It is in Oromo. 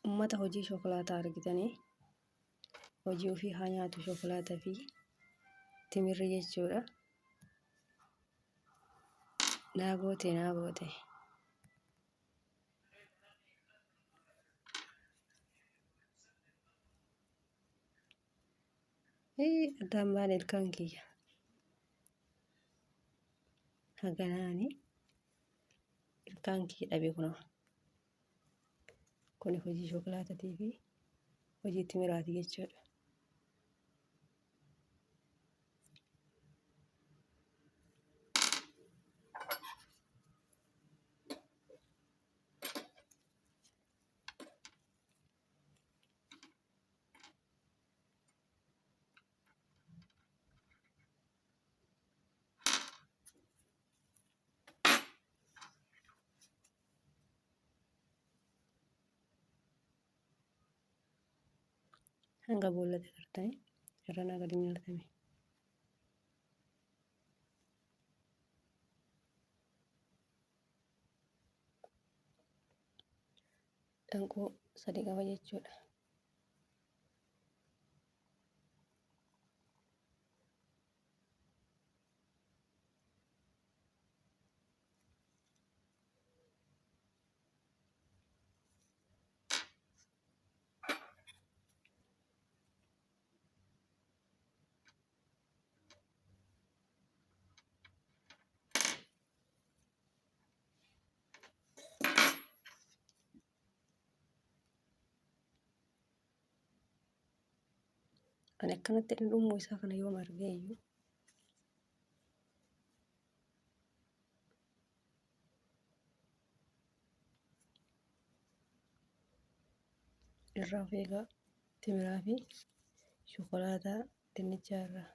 Ummata hojii shokolaataa argitanii hojii ofii haa nyaatu shokolaataa fi timirri jechuudha. Naa goote naa goote. Addaan baane ilkaan kiyya. Haganaani ilkaan kiyya dhabe kunoo. Kuni hojii shokolaatatii fi hojii timiraati jechuudha. Hanga boollate gartanii irranaa gadi nyaatame. Dhanquu sadi qaba jechuudha. Ani akkanatti dhumuu isaa kana yoom argee iyyuu. Irraa of eegaa timiraa fi shokolaataa dinnichaa irraa.